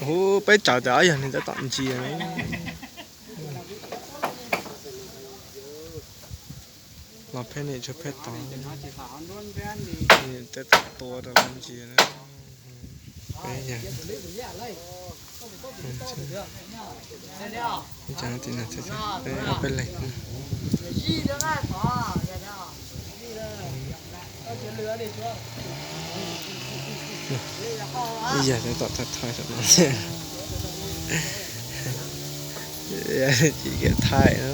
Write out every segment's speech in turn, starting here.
Hu, peb tsawv tas ob yog nws tab tom ntsia. Los peb niam tshuav peb tod, tab tom tua rau lawv ntsia na. Peb yog, ib co tim no, peb ob peb leeg. Ib yam tab tom thaij thaij saum no thiab. Tsis kiam thaij na.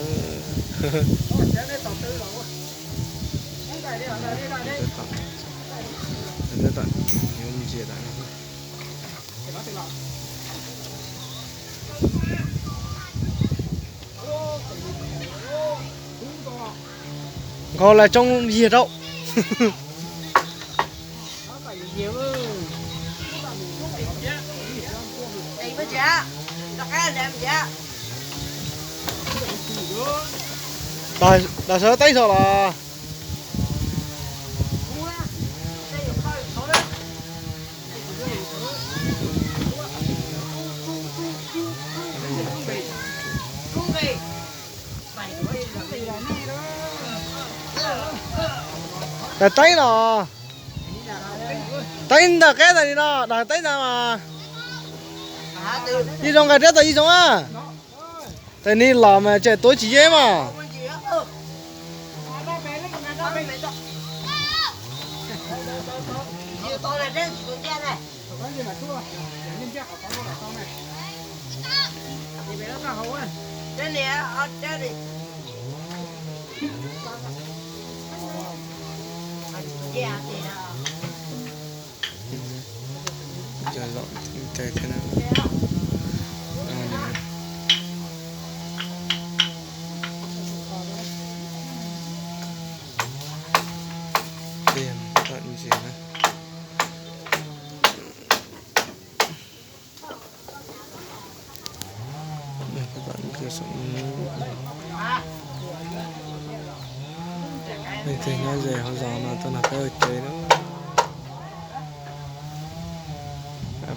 Tab tom yuav mus ntsia tam no. Nkaus las tsoo yiag rau. Dag sawv teeb saum los. Dag teeb los. Teeb ntawm qeb ntawm li no, dag teeb ntawd mas. Yij Zoov nqa riab tau Yij Zoov a. Tes ni los mas tseem tuav tsis yeej mas. Cov zom tes thiab na. Tab tom ntsia na. Leej twg nyob ze hauv zos no tuaj nrog peb ua ke na.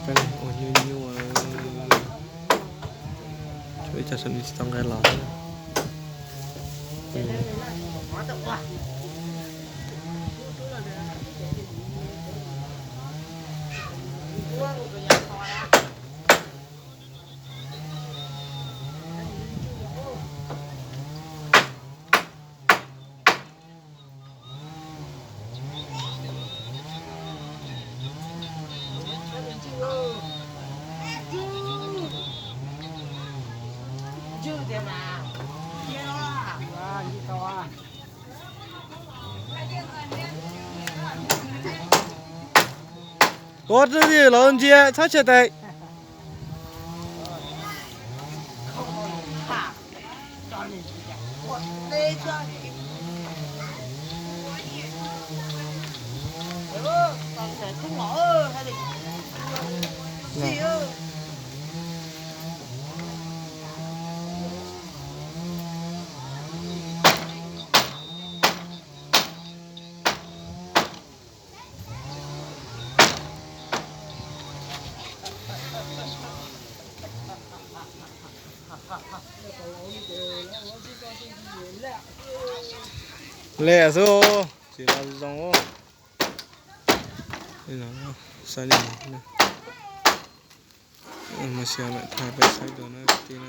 Peb ua nyuaj nyuaj, tshuav ib co sawv daws tsis tau nqe los thiab. Tuav twj ywm los ntsia txhob tsa tes. Liam xwb, tsis los zoo. Saib li, mas xiam mam thaij peb saib dua na kwv tij na.